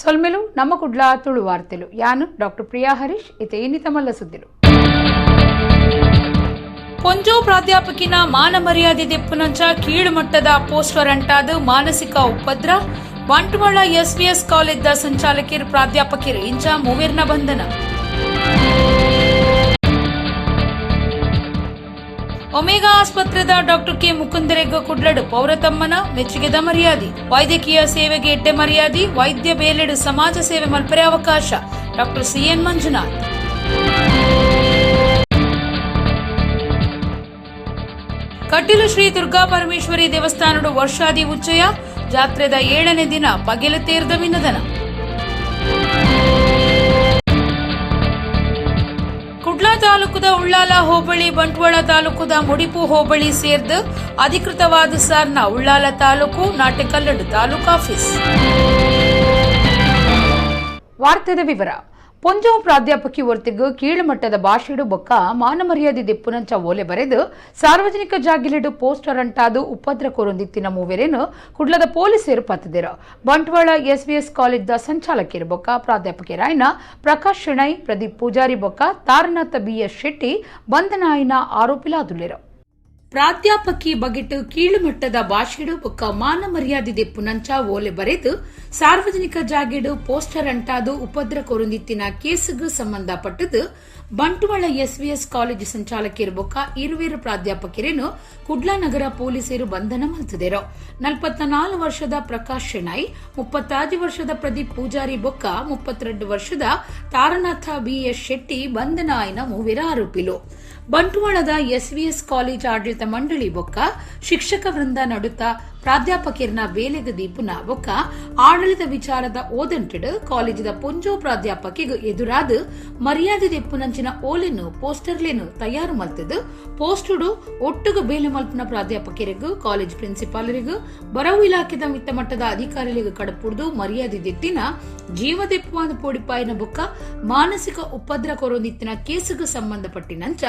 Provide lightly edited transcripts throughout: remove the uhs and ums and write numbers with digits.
ಸೊಲ್ಮೆಲು ನಮ್ಮ ಕುಡ್ಲ ತುಳು ವಾರ್ತೆಲು. ಯಾನು ಡಾಕ್ಟರ್ ಪ್ರಿಯಾ ಹರೀಶ್. ಇತೆ ಇನ್ನಿತ ಮಲ್ಲ ಸುದ್ದಿಲು. ಪೊಂಜೋ ಪ್ರಾಧ್ಯಾಪಕಿನ ಮಾನ ಮರ್ಯಾದೆ ದೆಪ್ಪುನಂಚ ಕೀಳುಮಟ್ಟದ ಪೋಸ್ಟರ್ ಅಂಟಾದ ಮಾನಸಿಕ ಉಪದ್ರ. ಬಂಟ್ವಾಳ ಎಸ್ವಿಎಸ್ ಕಾಲೇಜ್ದ ಸಂಚಾಲಕಿಯರು ಪ್ರಾಧ್ಯಾಪಕಿಯರು ಇಂಚ ಮೂವೆರ್ನ ಬಂಧನ. ಒಮೆಗಾ ಆಸ್ಪತ್ರೆದ ಡಾಕ್ಟರ್ ಕೆ ಮುಕುಂದರೆಗ್ ಕುಡ್ಲಡು ಪೌರತಮ್ಮನ ಮೆಚ್ಚುಗೆದ ಮರ್ಯಾದೆ. ವೈದ್ಯಕೀಯ ಸೇವೆಗೆ ಎಡ್ಡೆ ಮರ್ಯಾದೆ. ವೈದ್ಯ ಬೇಲೆಡು ಸಮಾಜ ಸೇವೆ ಮಲ್ಪರೆ ಅವಕಾಶ. Doctor CN Manjunath. Kateel Shri Durga Parameshwari ದೇವಸ್ಥಾನಡು ವರ್ಷಾದಿ ಉಚ್ಚಯ. ಜಾತ್ರೆದ 7ನೇ ದಿನ ಪಗೆಲು ತೇರ್ದ ವಿನದನ. ಕುಡ್ಲ ತಾಲೂಕುದ ಉಳ್ಳಾಲ ಹೋಬಳಿ, ಬಂಟ್ವಾಳ ತಾಲೂಕುದ ಮುಡಿಪು ಹೋಬಳಿ ಸೇರ್ದು ಅಧಿಕೃತವಾದ ಸಾರ್ನ ಉಳ್ಳಾಲ ತಾಲೂಕು ನಾಟೆಕಲ್ಲಡು ತಾಲೂಕು ಆಫೀಸ್. ವಾರ್ತೆದ ವಿವರ. ಪೊಂಜೋ ಪ್ರಾಧ್ಯಾಪಕಿ ಒರ್ತಿಗು ಕೀಳುಮಟ್ಟದ ಭಾಷೆಡು ಬೊಕ್ಕ ಮಾನ ಮರ್ಯಾದೆ ದೆಪ್ಪುನಂಚ ಓಲೆ ಬರೆದು ಸಾರ್ವಜನಿಕ ಜಾಗಿಲಿಡು ಪೋಸ್ಟರ್ ಅಂಟಾದು ಉಪದ್ರ ಕೊರೊಂದಿತ್ತಿನ ಮೂವೆರೇನು ಕುಡ್ಲದ ಪೊಲೀಸರು ಪತ್ತಿದರು. ಬಂಟ್ವಾಳ ಎಸ್ವಿಎಸ್ ಕಾಲೇಜ್ದ ಸಂಚಾಲಕಿಯರು ಬೊಕ್ಕ ಪ್ರಾಧ್ಯಾಪಕಿಯರಾಯನ ಪ್ರಕಾಶ್ ಶೆಣೈ, ಪ್ರದೀಪ್ ಪೂಜಾರಿ ಬೊಕ್ಕ ತಾರನಾಥ ಬಿಎಸ್ ಶೆಟ್ಟಿ ಬಂಧನ ಆಯಿನ ಆರೋಪಿಲಾದುಲ್ಲೆರು. ಪ್ರಾಧ್ಯಾಪಕಿ ಬಗೆಟ್ ಕೀಳುಮಟ್ಟದ ಭಾಷೆಡು ಬೊಕ್ಕ ಮಾನ ಮರ್ಯಾದೆ ದೆಪ್ಪುನಂಚ ಓಲೆ ಬರೆದು ಸಾರ್ವಜನಿಕ ಜಾಗೆಡು ಪೋಸ್ಟರ್ ಅಂಟಾದು ಉಪದ್ರ ಕೊರೊಂದಿತ್ತಿನ ಕೇಸುಗು ಸಂಬಂಧಪಟ್ಟದು ಬಂಟ್ವಾಳ ಎಸ್ವಿಎಸ್ ಕಾಲೇಜು ಸಂಚಾಲಕಿಯರು ಬೊಕ್ಕ ಇರುವೇರು ಪ್ರಾಧ್ಯಾಪಕರೇನು ಕುಡ್ಲ ನಗರ ಪೊಲೀಸರು ಬಂಧನ ಮಲ್ತುದೆರು. 44 ವರ್ಷದ ಪ್ರಕಾಶ್ ಶೆಣೈ, 35 ವರ್ಷದ ಪ್ರದೀಪ್ ಪೂಜಾರಿ ಬೊಕ್ಕ 32 ವರ್ಷದ ತಾರನಾಥ ಬಿಎಸ್ ಶೆಟ್ಟಿ ಬಂಧನ ಆಯ್ನ ಮೂವೆರ ಆರೋಪಿಲು. ಬಂಟ್ವಾಳದ ಎಸ್ವಿಎಸ್ ಕಾಲೇಜ್ ಆಡಳಿತ ಮಂಡಳಿ ಬೊಕ್ಕ ಶಿಕ್ಷಕ ವೃಂದ ನಡುತ್ತ ಪ್ರಾಧ್ಯಾಪಕಿಯರ್ನ ಬೇಲೆಗ ದೀಪುನ ಬೊಕ್ಕ ಆಡಳಿತ ವಿಚಾರದ ಓದಂಟೆಡ್ ಕಾಲೇಜಿದ ಪೊಂಜೋ ಪ್ರಾಧ್ಯಾಪಕಿಗೆ ಎದುರಾದ ಮರ್ಯಾದೆ ದೆಪ್ಪುನಂಚಿನ ಓಲೆನು ಪೋಸ್ಟರ್ಲೇನು ತಯಾರು ಮಲ್ತದು ಪೋಸ್ಟುಡು ಒಟ್ಟುಗು ಬೇಲೆ ಮಲ್ಪುನ ಪ್ರಾಧ್ಯಾಪಕರಿಗೂ ಕಾಲೇಜ್ ಪ್ರಿನ್ಸಿಪಾಲರಿಗೂ ಬರವು ಇಲಾಖೆದ ಮಿತ್ತ ಮಟ್ಟದ ಅಧಿಕಾರಿಗಳಿಗೆ ಕಡಪುಡ್ದು ಮರ್ಯಾದೆ ದೆತ್ತಿನ ಜೀವದೆಪ್ಪುವಾದ ಪೋಡಿಪಾಯಿನ ಬೊಕ್ಕ ಮಾನಸಿಕ ಉಪದ್ರ ಕೊರೊಂದಿತ್ತಿನ ಕೇಸುಗೂ ಸಂಬಂಧಪಟ್ಟಿನಂಚ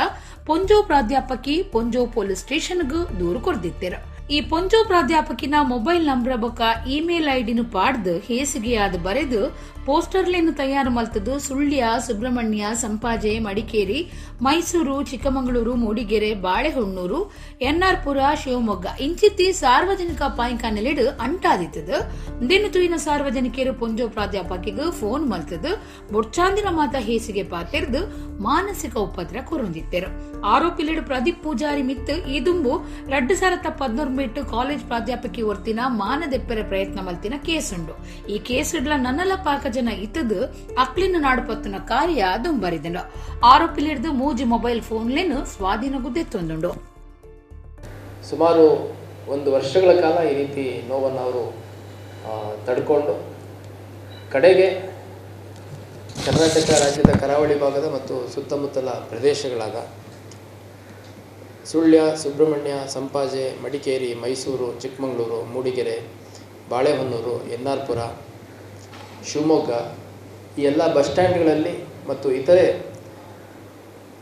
ಪೊಂಜೋ ಪ್ರಾಧ್ಯಾಪಕಿ ಪೊಂಜೋ ಪೊಲೀಸ್ ಸ್ಟೇಷನ್ಗೂ ದೂರು ಕೊರ್ದಿತ್ತೆರು. ಈ ಪೊಂಜೋ ಪ್ರಾಧ್ಯಾಪಕಿನ ಮೊಬೈಲ್ ನಂಬರ್ ಬೊಕ್ಕ ಇಮೇಲ್ ಐಡಿನು ಪಾಡ್ದು ಹೇಸಿಗೆಯಾದ ಬರೆದು ಪೋಸ್ಟರ್ಲೇನು ತಯಾರು ಮಲ್ತದ್ದು ಸುಳ್ಯ, ಸುಬ್ರಹ್ಮಣ್ಯ, ಸಂಪಾಜೆ, ಮಡಿಕೇರಿ, ಮೈಸೂರು, ಚಿಕ್ಕಮಗಳೂರು, ಮೂಡಿಗೆರೆ, ಬಾಳೆಹೊನ್ನೂರು, ಎನ್ಆರ್ಪುರ, ಶಿವಮೊಗ್ಗ ಇಂಚಿತ್ತಿ ಸಾರ್ವಜನಿಕ ಪಾಯಿಂಕಾನೆಲೆಡು ಅಂಟಾದಿತ್ತದು. ದಿನ ತುಯಿನ ಸಾರ್ವಜನಿಕರು ಪೊಂಜೋ ಪ್ರಾಧ್ಯಾಪಕಿಗೆ ಫೋನ್ ಮಲ್ತದ್ದು ಬೊಡ್ಚಾಂದಿನ ಮಾತ ಹೇಸಿಗೆ ಪಾತೆರ್ದು ಮಾನಸಿಕ ಉಪದ್ರ ಕೊರೊಂದಿತ್ತೆರು. ಆರೋಪಿಲೆಡು ಪ್ರದೀಪ್ ಪೂಜಾರಿ ಮಿತ್ತು ಈ ದುಂಬು 2013 ಮೇಟ್ ಕಾಲೇಜ್ ಪ್ರಾಧ್ಯಾಪಕಿ ಒರ್ತಿನ ಮಾನದೆಪ್ಪರೆ ಪ್ರಯತ್ನ ಮಲ್ತಿನ ಕೇಸುಂಡು. ಈ ಕೇಸುಡ್ಲ ನನ್ನಲ ಪಾಕ ಜನ ಇತ್ತದು ಅಕ್ಲಿನ ನಾಡುಪತ್ತುನ ಕಾರ್ಯ ದುಂಬರಿದನು. ಆರೋಪಿಲಿಡ್ದು 3 ಮೊಬೈಲ್ ಫೋನ್ಲೇನು ಸ್ವಾಧೀನ ಗುದ್ದೆತ್ತೊಂದುಂಡು. ಸುಮಾರು 1 ವರ್ಷಗಳ ಕಾಲ ಈ ರೀತಿ ನೋವನ್ನು ಅವರು ತಡ್ಕೊಂಡು ಕಡೆಗೆ ಕರ್ನಾಟಕ ರಾಜ್ಯದ ಕರಾವಳಿ ಭಾಗದ ಮತ್ತು ಸುತ್ತಮುತ್ತಲ ಪ್ರದೇಶಗಳಾದ ಸುಳ್ಯ, ಸುಬ್ರಹ್ಮಣ್ಯ, ಸಂಪಾಜೆ, ಮಡಿಕೇರಿ, ಮೈಸೂರು, ಚಿಕ್ಕಮಗಳೂರು, ಮೂಡಿಗೆರೆ, ಬಾಳೆಹೊನ್ನೂರು, ಎನ್ಆರ್ಪುರ, ಶಿವಮೊಗ್ಗ ಈ ಎಲ್ಲ ಬಸ್ ಸ್ಟ್ಯಾಂಡ್ಗಳಲ್ಲಿ ಮತ್ತು ಇತರೆ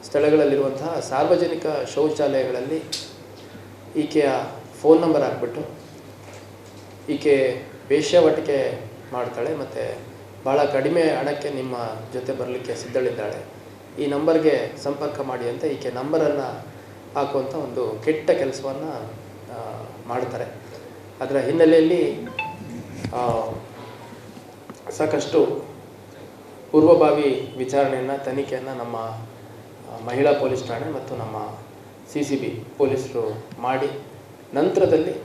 ಸ್ಥಳಗಳಲ್ಲಿರುವಂತಹ ಸಾರ್ವಜನಿಕ ಶೌಚಾಲಯಗಳಲ್ಲಿ ಈಕೆಯ ಫೋನ್ ನಂಬರ್ ಹಾಕ್ಬಿಟ್ಟು ಈಕೆ ವೇಶ್ಯಾವಾಟಿಕೆ ಮಾಡ್ತಾಳೆ ಮತ್ತು ಭಾಳ ಕಡಿಮೆ ಹಣಕ್ಕೆ ನಿಮ್ಮ ಜೊತೆ ಬರಲಿಕ್ಕೆ ಸಿದ್ಧಳಿದ್ದಾಳೆ, ಈ ನಂಬರ್ಗೆ ಸಂಪರ್ಕ ಮಾಡಿ ಅಂತ ಈಕೆ ನಂಬರನ್ನು ಹಾಕುವಂಥ ಒಂದು ಕೆಟ್ಟ ಕೆಲಸವನ್ನು ಮಾಡ್ತಾರೆ. ಅದರ ಹಿನ್ನೆಲೆಯಲ್ಲಿ ಸಾಕಷ್ಟು ಪೂರ್ವಭಾವಿ ವಿಚಾರಣೆಯನ್ನು, ತನಿಖೆಯನ್ನು ನಮ್ಮ ಮಹಿಳಾ ಪೊಲೀಸ್ ಠಾಣೆ ಮತ್ತು ನಮ್ಮ CCB ಪೊಲೀಸರು ಮಾಡಿ ನಂತರದಲ್ಲಿ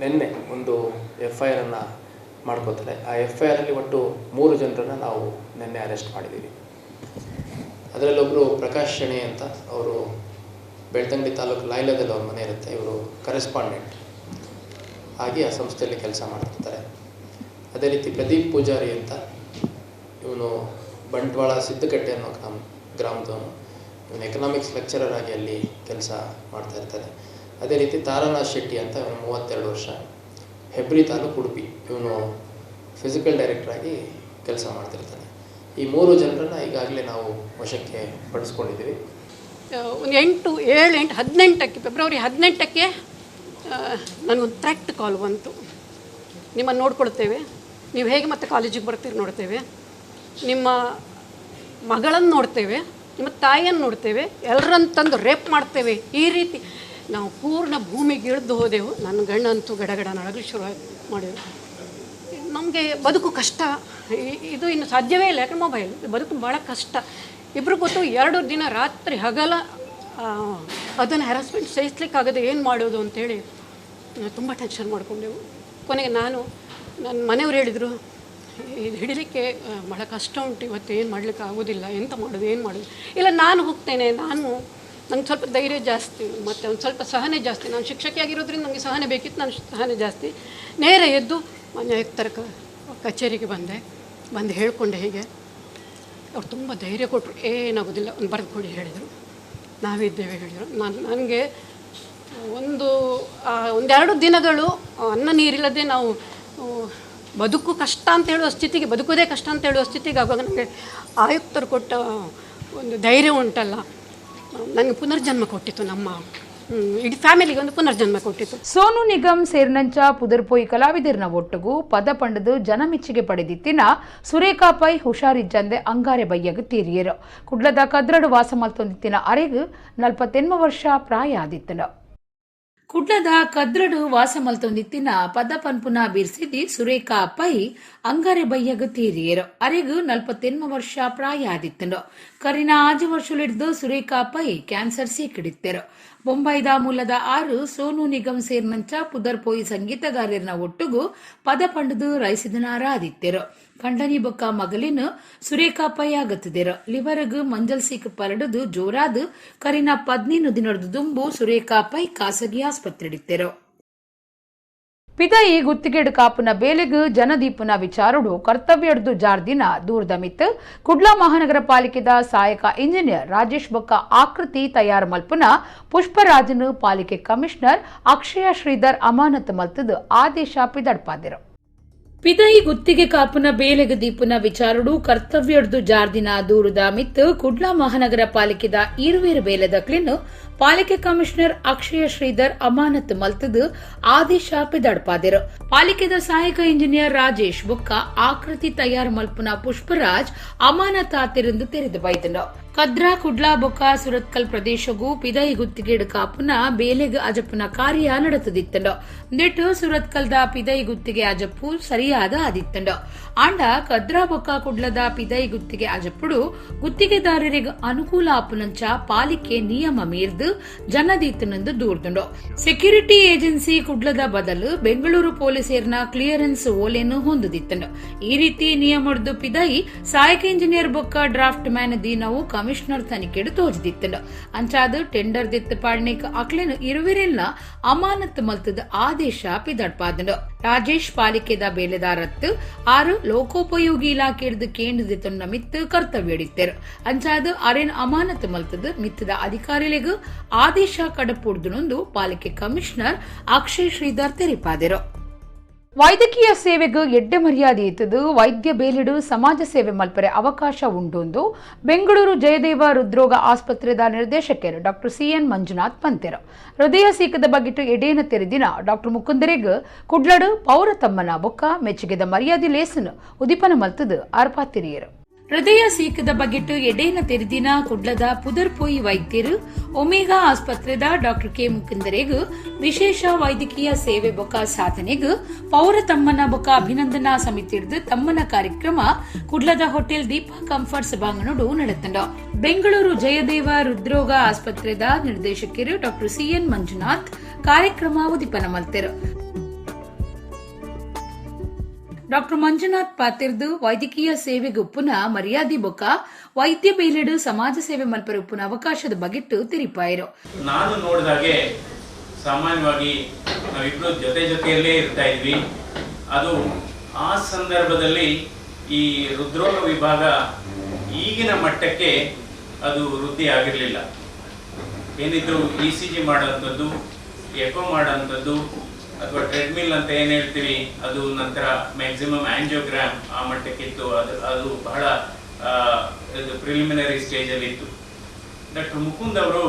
ನಿನ್ನೆ ಒಂದು FIR ಮಾಡ್ಕೋತಾರೆ. ಆ FIR ಒಟ್ಟು 3 ಜನರನ್ನು ನಾವು ನಿನ್ನೆ ಅರೆಸ್ಟ್ ಮಾಡಿದ್ದೀವಿ. ಅದರಲ್ಲೊಬ್ಬರು ಪ್ರಕಾಶ್ ಶೆಣೈ ಅಂತ, ಅವರು ಬೆಳ್ತಂಗಡಿ ತಾಲೂಕು ಲಾಯ್ಲದಲ್ಲಿ ಅವ್ರ ಮನೆ ಇರುತ್ತೆ. ಇವರು ಕರೆಸ್ಪಾಂಡೆಂಟ್ ಆಗಿ ಆ ಸಂಸ್ಥೆಯಲ್ಲಿ ಕೆಲಸ ಮಾಡ್ತಿರ್ತಾರೆ. ಅದೇ ರೀತಿ ಪ್ರದೀಪ್ ಪೂಜಾರಿ ಅಂತ, ಇವನು ಬಂಟ್ವಾಳ ಸಿದ್ದಕಟ್ಟೆ ಅನ್ನೋ ಗ್ರಾಮದವನು. ಇವನು ಎಕನಾಮಿಕ್ಸ್ ಲೆಕ್ಚರರ್ ಆಗಿ ಅಲ್ಲಿ ಕೆಲಸ ಮಾಡ್ತಾ ಇರ್ತಾರೆ. ಅದೇ ರೀತಿ ತಾರನಾಥ್ ಶೆಟ್ಟಿ ಅಂತ, ಇವನು 32 ವರ್ಷ, ಹೆಬ್ರಿ ತಾಲೂಕು ಉಡುಪಿ, ಇವನು ಫಿಸಿಕಲ್ ಡೈರೆಕ್ಟರ್ ಆಗಿ ಕೆಲಸ ಮಾಡ್ತಿರ್ತಾನೆ. ಈ 3 ಜನರನ್ನು ಈಗಾಗಲೇ ನಾವು ವಶಕ್ಕೆ ಪಡಿಸ್ಕೊಂಡಿದ್ದೀವಿ. ಒಂದು 8, 7, 8, 18ಕ್ಕೆ, ಫೆಬ್ರವರಿ 18ಕ್ಕೆ ನನಗೊಂದು ಥ್ರೆಟ್ ಕಾಲ್ ಬಂತು. ನಿಮ್ಮನ್ನು ನೋಡ್ಕೊಳ್ತೇವೆ, ನೀವು ಹೇಗೆ ಮತ್ತೆ ಕಾಲೇಜಿಗೆ ಬರ್ತೀರಿ ನೋಡ್ತೇವೆ, ನಿಮ್ಮ ಮಗಳನ್ನು ನೋಡ್ತೇವೆ, ನಿಮ್ಮ ತಾಯಿಯನ್ನು ನೋಡ್ತೇವೆ, ಎಲ್ಲರನ್ನು ತಂದು ರೇಪ್ ಮಾಡ್ತೇವೆ. ಈ ರೀತಿ ನಾವು ಪೂರ್ಣ ಭೂಮಿಗೆ ಇಳಿದು ಹೋದೆವು. ನನ್ನ ಗಂಡಂತೂ ಗಡಗಡ ನಡಗಲು ಶುರು ಮಾಡಿದರು. ನಮಗೆ ಬದುಕು ಕಷ್ಟ, ಇದು ಇನ್ನು ಸಾಧ್ಯವೇ ಇಲ್ಲ, ಯಾಕಂದ್ರೆ ಮೊಬೈಲ್ ಬದುಕು ಭಾಳ ಕಷ್ಟ. ಇಬ್ಬರು ಗೊತ್ತು 2 ದಿನ ರಾತ್ರಿ ಹಗಲ ಅದನ್ನು ಹ್ಯಾರಸ್ಮೆಂಟ್ ಸಹಿಸ್ಲಿಕ್ಕಾಗದೆ ಏನು ಮಾಡೋದು ಅಂಥೇಳಿ ತುಂಬ ಟೆನ್ಷನ್ ಮಾಡಿಕೊಂಡೆವು. ಕೊನೆಗೆ ನಾನು ನನ್ನ ಮನೆಯವರು ಹೇಳಿದರು, ಇದು ಹಿಡಿಲಿಕ್ಕೆ ಭಾಳ ಕಷ್ಟ ಉಂಟು, ಇವತ್ತು ಏನು ಮಾಡಲಿಕ್ಕೆ ಆಗೋದಿಲ್ಲ, ಎಂತ ಮಾಡೋದು ಏನು ಮಾಡೋದು. ಇಲ್ಲ ನಾನು ಹೋಗ್ತೇನೆ, ನಾನು ನಂಗೆ ಸ್ವಲ್ಪ ಧೈರ್ಯ ಜಾಸ್ತಿ ಮತ್ತು ಒಂದು ಸ್ವಲ್ಪ ಸಹನೆ ಜಾಸ್ತಿ, ನಾನು ಶಿಕ್ಷಕಿಯಾಗಿರೋದ್ರಿಂದ ನನಗೆ ಸಹನೆ ಬೇಕಿತ್ತು, ನಾನು ಸಹನೆ ಜಾಸ್ತಿ. ನೇರ ಎದ್ದು ಮಾನ್ಯ ಆಯುಕ್ತರ ಕಚೇರಿಗೆ ಬಂದೆ, ಬಂದು ಹೇಳಿಕೊಂಡೆ ಹೀಗೆ. ಅವ್ರು ತುಂಬ ಧೈರ್ಯ ಕೊಟ್ಟರು, ಏನಾಗೋದಿಲ್ಲ ಒಂದು ಬರೆದು ಕೊಡಿ ಹೇಳಿದರು, ನಾವಿದ್ದೇವೆ ಹೇಳಿದರು. ನಾನು ನನಗೆ ಒಂದು ಒಂದೆರಡು ದಿನಗಳು ಅನ್ನ ನೀರಿಲ್ಲದೆ ನಾವು ಬದುಕು ಕಷ್ಟ ಅಂತ ಹೇಳುವ ಸ್ಥಿತಿಗೆ, ಬದುಕೋದೇ ಕಷ್ಟ ಅಂತ ಹೇಳುವ ಸ್ಥಿತಿಗೆ ಆಗುವಾಗ ನನಗೆ ಆಯುಕ್ತರು ಕೊಟ್ಟ ಒಂದು ಧೈರ್ಯ ಉಂಟಲ್ಲ, ನನಗೆ ಪುನರ್ಜನ್ಮ ಕೊಟ್ಟಿತ್ತು, ನಮ್ಮ ಇಡೀ ಫ್ಯಾಮಿಲಿಗೆ ಒಂದು ಪುನರ್ಜನ್ಮ ಕೊಟ್ಟಿತ್ತು. ಸೋನು ನಿಗಮ್ ಸೇರ್ನಂಚ ಪುದರ್ಪೋಯಿ ಕಲಾವಿದರ್ನ ಒಟ್ಟುಗು ಪದ ಪಂಡದು ಜನಮೆಚ್ಚುಗೆ ಪಡೆದಿತ್ತಿನ ಸುರೇಖಾ ಪೈ ಹುಷಾರಿಜ್ಜಂದೆ ಅಂಗಾರೆ ಬಯ್ಯಗ ತೀರಿಯರು. ಕುಡ್ಲದ ಕದ್ರಡು ವಾಸ ಮಲ್ತೊಂದಿತ್ತಿನ ಅರೆಗು 48 ವರ್ಷ ಪ್ರಾಯ ಆದಿತ್ತನು. ಕುಡ್ಲದ ಕದ್ರಡು ವಾಸ ಮಲ್ತೊಂದಿತ್ತಿನ ಪದ ಪನ್ಪುನ ಬಿರ್ಸಿದಿ ಸುರೇಖಾ ಪೈ ಅಂಗಾರೆ ಬಯ್ಯಗ ತೀರಿಯರು. ಅರೆಗು 48 ವರ್ಷ ಪ್ರಾಯ ಆದಿತ್ತನು. ಕರಿನ 5 ವರ್ಷಲಿಡ್ದು ಸುರೇಖಾ ಪೈ ಕ್ಯಾನ್ಸರ್ ಸೀಕಿಡಿತ್ತೆರು. ಬೊಂಬೈದ ಮೂಲದ 6 ಸೋನು ನಿಗಮ್ ಸೇರ್ನಂಚ ಪುದರ್ಪೋಯಿ ಸಂಗೀತಗಾರರ್ನ ಒಟ್ಟುಗು ಪದ ಪಂಡದು ರೈಸಿದನಾರ ಆದಿತ್ಯರು. ಕಂಡನಿ ಬೊಕ್ಕ ಮಗಲಿನ ಸುರೇಖಾ ಪೈ ಆಗತ್ತಿದರು. ಲಿವರ್ಗ್ ಮಂಜಲ್ ಸೀಕ್ ಪರಡುದು ಜೋರಾದು ಕರಿನ 15 ದಿನದ ದುಂಬು ಸುರೇಖಾ ಪೈ ಖಾಸಗಿ ಆಸ್ಪತ್ರೆಡಿತ್ತೆರು. ಪಿದಯಿ ಗುತ್ತಿಗೆಡು ಕಾಪುನ ಬೇಲೆಗು ಜನದೀಪುನ ವಿಚಾರುಡು ಕರ್ತವ್ಯಡ್ದು ಜಾರ್ದಿನ ದೂರದ ಮಿತ್ ಕುಡ್ಲ ಮಹಾನಗರ ಪಾಲಿಕೆದ ಸಹಾಯಕ ಇಂಜಿನಿಯರ್ ರಾಜೇಶ್ ಬೊಕ್ಕ ಆಕೃತಿ ತಯಾರು ಮಲ್ಪುನ ಪುಷ್ಪರಾಜನು ಪಾಲಿಕೆ ಕಮಿಷನರ್ ಅಕ್ಷಯ ಶ್ರೀಧರ್ ಅಮಾನತು ಮಲ್ತದು ಆದೇಶ ಪಿದಡ್ಪಾದಿರು. ಪಿದಯಿ ಗುತ್ತಿಗೆ ಕಾಪುನ ಬೇಲೆಗು ದೀಪುನ ವಿಚಾರುಡು ಕರ್ತವ್ಯಡ್ದು ಜಾರ್ದಿನ ದೂರದ ಮಿತ್ ಕುಡ್ಲ ಮಹಾನಗರ ಪಾಲಿಕೆದ ಇರುವೇರು ಬೇಲೆದ ಕ್ಲಿನ್ ಪಾಲಿಕೆ ಕಮಿಷನರ್ ಅಕ್ಷಯ ಶ್ರೀಧರ್ ಅಮಾನತು ಮಲ್ತದು ಆದೇಶ ಪಿದಡ್ಪಾದಿರು. ಪಾಲಿಕೆದ ಸಹಾಯಕ ಇಂಜಿನಿಯರ್ ರಾಜೇಶ್ ಬೊಕ್ಕ ಆಕೃತಿ ತಯಾರು ಮಲ್ಪುನ ಪುಷ್ಪರಾಜ್ ಅಮಾನತಾತಿರೆಂದು ತೆರೆದು ಬೈದನು. ಕದ್ರಾ ಕುಡ್ಲಾ ಬೊಕ್ಕ ಸುರತ್ಕಲ್ ಪ್ರದೇಶಗೂ ಪಿದಯಿ ಗುತ್ತಿಗೆಡು ಕಾಪುನ ಬೇಲೆಗ್ ಅಜಪುನ ಕಾರ್ಯ ನಡೆತದಿತ್ತಂಡು. ನೆಟ್ಟು ಸುರತ್ಕಲ್ದ ಪಿದಯಿ ಗುತ್ತಿಗೆ ಅಜಪು ಸರಿಯಾದ ಆದಿತ್ತಂಡು. ಆಂಡ ಕದ್ರಾ ಬೊಕ್ಕ ಕುಡ್ಲದ ಪಿದಯಿ ಗುತ್ತಿಗೆ ಅಜಪುಡು ಗುತ್ತಿಗೆದಾರರಿಗೆ ಅನುಕೂಲ ಆಪುನಂಚ ಪಾಲಿಕೆ ನಿಯಮ ಮೀರ್ದು ಜನದೀತನೆಂದು ದೂರ್ದುಂಡು. ಸೆಕ್ಯೂರಿಟಿ ಏಜೆನ್ಸಿ ಕುಡ್ಲದ ಬದಲು ಬೆಂಗಳೂರು ಪೊಲೀಸರ್ನ ಕ್ಲಿಯರೆನ್ಸ್ ಓಲೆಯನ್ನು ಹೊಂದುದಿತ್ತಂಡು. ಈ ರೀತಿ ನಿಯಮಡ್ದು ಪಿದಯಿ ಸಹಾಯಕ ಇಂಜಿನಿಯರ್ ಬೊಕ್ಕ ಡ್ರಾಫ್ಟ್ ಮ್ಯಾನ್ ದೀನವು ಕಮಿಷನರ್ ತನಿಖೆಡು ತೋಜದಿತ್ತಂಡು. ಅಂಚಾದ ಟೆಂಡರ್ ದಿತ್ತ ಪಾಡ್ನೇಕ್ ಅಕ್ಲೇನು ಇರುವಿರೆಲ್ಲ ಅಮಾನತ್ ಮಲ್ತದ ಆದೇಶ ಪಿದಡ್ಪಾದಂಡು. ರಾಜೇಶ್ ಪಾಲಿಕೆದ ಬೇಲೆದಾರತ್ತು 6 ಲೋಕೋಪಯೋಗಿ ಇಲಾಖೆಡ್ದು ಕೇಂದ್ರದಿತ್ತೊಂಡ ಮಿತ್ತು ಕರ್ತವ್ಯ ಹಿಡಿತೇರು. ಅಂಚಾದ ಅರೇನ್ ಅಮಾನತ್ ಮಲ್ತದ ಮಿತ್ತದ ಅಧಿಕಾರಿಗಳಿಗೂ ಆದೇಶ ಕಡಪುಡ್ದುನೊಂದು ಪಾಲಿಕೆ ಕಮಿಷನರ್ ಅಕ್ಷಯ್ ಶ್ರೀಧರ್ ತೆರಿಪಾದರು. ವೈದ್ಯಕೀಯ ಸೇವೆಗೂ ಎಡ್ಡೆ ಮರ್ಯಾದೆ ಇತ್ತದು ವೈದ್ಯ ಬೇಲಿಡು ಸಮಾಜ ಸೇವೆ ಮಲ್ಪರೆ ಅವಕಾಶ ಉಂಟೊಂದು ಬೆಂಗಳೂರು ಜಯದೇವ ಹೃದ್ರೋಗ ಆಸ್ಪತ್ರೆದ ನಿರ್ದೇಶಕರು ಡಾಕ್ಟರ್ ಸಿಎನ್ ಮಂಜುನಾಥ್ ಪಂತೆರು. ಹೃದಯ ಸೀಕದ ಬಗ್ಗಿಟ್ಟು ಎಡೇನ ತೆರೆದಿನ ಡಾಕ್ಟರ್ ಮುಕುಂದರೆಗ್ ಕುಡ್ಲಡು ಪೌರ ತಮ್ಮನ ಬೊಕ್ಕ ಮೆಚ್ಚುಗೆದ ಮರ್ಯಾದೆ ಲೇಸನು ಉದಿಪನ ಮಲ್ತದು ಆರ್ಪಾತಿರಿಯರು. ಹೃದಯ ಸೀಕದ ಬಗ್ಗೆಟ್ಟು ಎಡೇನ ತೆರೆದಿನ ಕುಡ್ಲದ ಪುದರ್ಪೋಯಿ ವೈದ್ಯರು ಒಮೆಗಾ ಆಸ್ಪತ್ರೆದ ಡಾಕ್ಟರ್ ಕೆ ಮುಕುಂದರೆಗ್ ವಿಶೇಷ ವೈದ್ಯಕೀಯ ಸೇವೆ ಬೊಕ್ಕ ಸಾಧನೆಗ್ ಪೌರ ತಮ್ಮನ ಬೊಕ್ಕ ಅಭಿನಂದನಾ ಸಮಿತಿ ತಮ್ಮನ ಕಾರ್ಯಕ್ರಮ ಕುಡ್ಲದ ಹೋಟೆಲ್ ದೀಪಾ ಕಂಫರ್ಟ್ ಸಭಾಂಗಣಡು ನಡೆತಂಡ. ಬೆಂಗಳೂರು ಜಯದೇವ ಹೃದ್ರೋಗ ಆಸ್ಪತ್ರೆದ ನಿರ್ದೇಶಕರು ಡಾಕ್ಟರ್ ಸಿಎನ್ ಮಂಜುನಾಥ್ ಕಾರ್ಯಕ್ರಮ ಉದಿಪನ ಮಲ್ತೆರು. ಡಾಕ್ಟರ್ ಮಂಜುನಾಥ್ ಪಾತಿರ್ದು ವೈದ್ಯಕೀಯ ಸೇವೆಗೆ ಪುನಃ ಮರ್ಯಾದೆ ಬೊಕ್ಕ ವೈದ್ಯ ಬೇಲೆಡು ಸಮಾಜ ಸೇವೆ ಮಲ್ಪರ ಪುನಃ ಅವಕಾಶದ ಬಗೆಟ್ಟು ತಿರಿಪಾಯರು. ನಾನು ನೋಡಿದಾಗೆ ಸಾಮಾನ್ಯವಾಗಿ ನಾವಿಬ್ರು ಜೊತೆ ಜೊತೆಯಲ್ಲೇ ಇರ್ತಾ ಇದ್ವಿ. ಅದು ಆ ಸಂದರ್ಭದಲ್ಲಿ ಈ ಹೃದ್ರೋಗ ವಿಭಾಗ ಈಗಿನ ಮಟ್ಟಕ್ಕೆ ಅದು ವೃದ್ಧಿ ಆಗಿರಲಿಲ್ಲ. ಏನಿದ್ರು ECG ಮಾಡೋಂಥದ್ದು, ಎಕೋ ಮಾಡೋಂಥದ್ದು, ಅಥವಾ ಟ್ರೆಡ್ಮಿಲ್ ಅಂತ ಏನು ಹೇಳ್ತೀವಿ ಅದು, ನಂತರ ಮ್ಯಾಕ್ಸಿಮಮ್ ಆಂಜಿಯೋಗ್ರಾಮ್ ಆ ಮಟ್ಟಕ್ಕಿತ್ತು. ಅದು ಅದು ಬಹಳ ಇದು ಪ್ರಿಲಿಮಿನರಿ ಸ್ಟೇಜಲ್ಲಿ ಇತ್ತು. ಡಾಕ್ಟರ್ ಮುಕುಂದ್ ಅವರು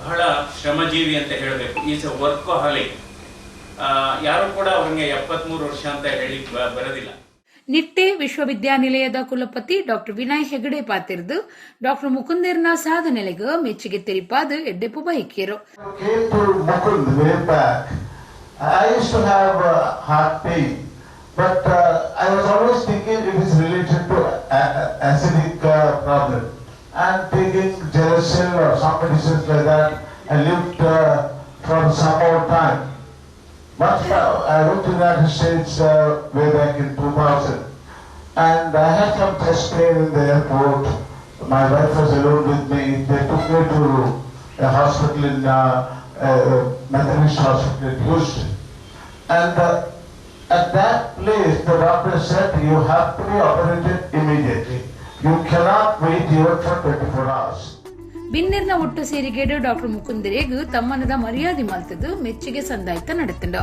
ಬಹಳ ಶ್ರಮಜೀವಿ ಅಂತ ಹೇಳಬೇಕು. Is a workaholic. ಯಾರು ಕೂಡ ಅವ್ರಿಗೆ 73 ವರ್ಷ ಅಂತ ಹೇಳಿ ಬರೋದಿಲ್ಲ. ನಿಟ್ಟೆ ವಿಶ್ವವಿದ್ಯಾನಿಲಯದ ಕುಲಪತಿ ಡಾಕ್ಟರ್ ವಿನಯ್ ಹೆಗಡೆ ಪಾತಿರ್ದು ಡಾಕ್ಟರ್ ಮುಕುಂದೇರ್ನ ಸಾಧನೆಲೆಗ್ ಮೆಚ್ಚುಗೆ ತೆರಿಪಾದ ಎಡ್ಡೆಪು ಬೈಕೇರು. Came to Mukund way back. I used to have heart pain, but I was always thinking it is related to acidic problem. And taking Gelusil or some medicines like that, I lived for some more time. But I went to the United States way back in 2000, and I had some chest pain in the airport. My wife was alone with me. They took me to a hospital in Methodist Hospital in Houston. And at that place, the doctor said, you have to be operated immediately. You cannot wait here for 24 hours. ಬಿನ್ನೆರ್ನ ಒಟ್ಟು ಸೇರಿಗೇಡು doctor ಮುಕುಂದರೇಗು ತಮ್ಮನದ ಮರ್ಯಾದೆ ಮಲ್ತದ್ದು ಮೆಚ್ಚುಗೆ ಸಂದಾಯ್ತ ನಡೆತಂಡ.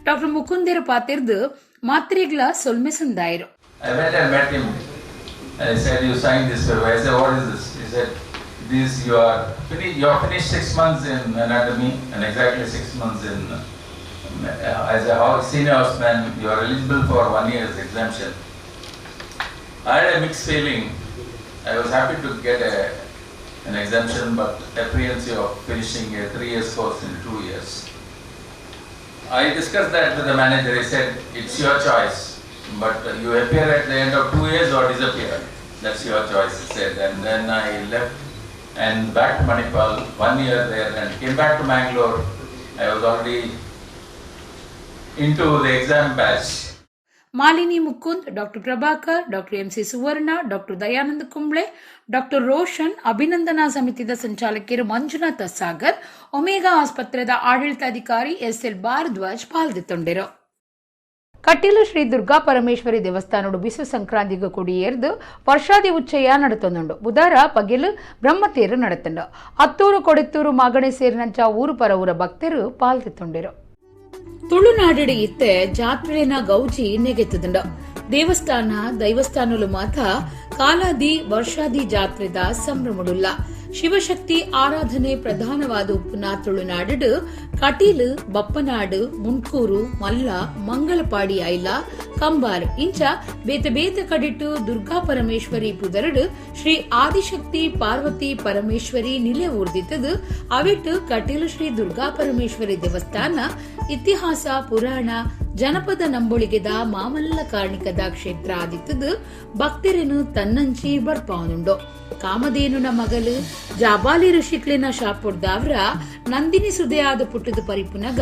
Doctor ಮುಕುಂದೇರು ಪಾತಿರ್ದು ಮಾತ್ರೆಗಳ ಸೊಲ್ಮೆ ಸಂದಾಯರು. I went and met him and he said, you signed this paper. I said, what is this? He said, this you are finished, you are finished 6 months in anatomy and exactly 6 months in as a senior houseman, you are eligible for 1 year's exemption. I had a mixed feeling. I was happy to get an exemption, but apprehensive of finishing a 3 years course in 2 years. I discussed that with the manager. He said, it's your choice, but you appear at the end of 2 years or disappear. That's your choice, he said. And then I left and back to Manipal, 1 year there, and came back to Mangalore. I was already into the exam batch. Malini Mukund, doctor Prabhakar, doctor MC Suvarna, doctor Dayanand Kumble, doctor Roshan, ಅಭಿನಂದನಾ ಸಮಿತಿದ ಸಂಚಾಲಕರು Manjunatha Sagar, omega ಆಸ್ಪತ್ರೆದ ಆಡಳಿತಾಧಿಕಾರಿ SL Bhardwaj ಪಾಲ್ದಿತ್ತೊಂಡಿರು. Kateel Shri Durga Parameshwari ದೇವಸ್ಥಾನಡು Bisu ಸಂಕ್ರಾಂತಿಗೆ ಕೊಡಿಯೇರ್ದು ವರ್ಷಾದಿ ಉಚ್ಚಯ ನಡತೊಂದುಂಡು. ಬುಧಾರ ಪಗೆಲು ಬ್ರಹ್ಮತೇರು ನಡತುಂಡು. ಅತ್ತೂರು ಕೊಡಿತ್ತೂರು ಮಾಗಣೆ ಸೇರಿನಂಚ ಊರು ಪರ ಊರ ಭಕ್ತರು ಪಾಲ್ದಿತ್ತೊಂಡಿರು. ತುಳುನಾಡು ಇತ್ತೆ ಜಾತ್ರೆನ ಗೌಜಿ ನೆಗೆತದುಂಡು. ದೇವಸ್ಥಾನ ದೈವಸ್ಥಾನಲು ಮಾತ ಕಾಲಾದಿ ವರ್ಷಾದಿ ಜಾತ್ರೆದ ಸಂಭ್ರಮಡುಲ್ಲ. ಶಿವಶಕ್ತಿ ಆರಾಧನೆ ಪ್ರಧಾನವಾದ ಉಪ್ಪುನ ತುಳುನಾಡು ಕಟೀಲು, ಬಪ್ಪನಾಡು, ಮುಂಡ್ಕೂರು, ಮಲ್ಲ, ಮಂಗಳಪಾಡಿ ಐಲ, ಕಂಬಾರ್ ಇಂಚ ಬೇತೆ ಬೇತೆ ಕಡಿಟ್ಟು ದುರ್ಗಾ ಪರಮೇಶ್ವರಿ ಪುದರಡು ಶ್ರೀ ಆದಿಶಕ್ತಿ ಪಾರ್ವತಿ ಪರಮೇಶ್ವರಿ ನಿಲೆ ಊರ್ದಿತ್ತದು. ಅವಿಟ್ಟು ಕಟೀಲು ಶ್ರೀ ದುರ್ಗಾ ಪರಮೇಶ್ವರಿ ದೇವಸ್ಥಾನ ಇತಿಹಾಸ ಪುರಾಣ ಜನಪದ ನಂಬೊಳಿಗೆದ ಮಾಮಲ್ಲ ಕಾರ್ಣಿಕದ ಕ್ಷೇತ್ರ ಆದಿತ್ತದು. ಭಕ್ತರನ್ನು ತನ್ನಂಚಿ ಬರ್ಪಾವನುಂಡು. ಕಾಮಧೇನುನ ಮಗಲು ಜಾಬಾಲಿ ಋಷಿಕ್ಲಿನ ಶಾಪುಡ್ದಾವ್ರ ನಂದಿನಿ ಸುದೆಯಾದ ಪುಟ್ಟದ ಪರಿಪುನಗ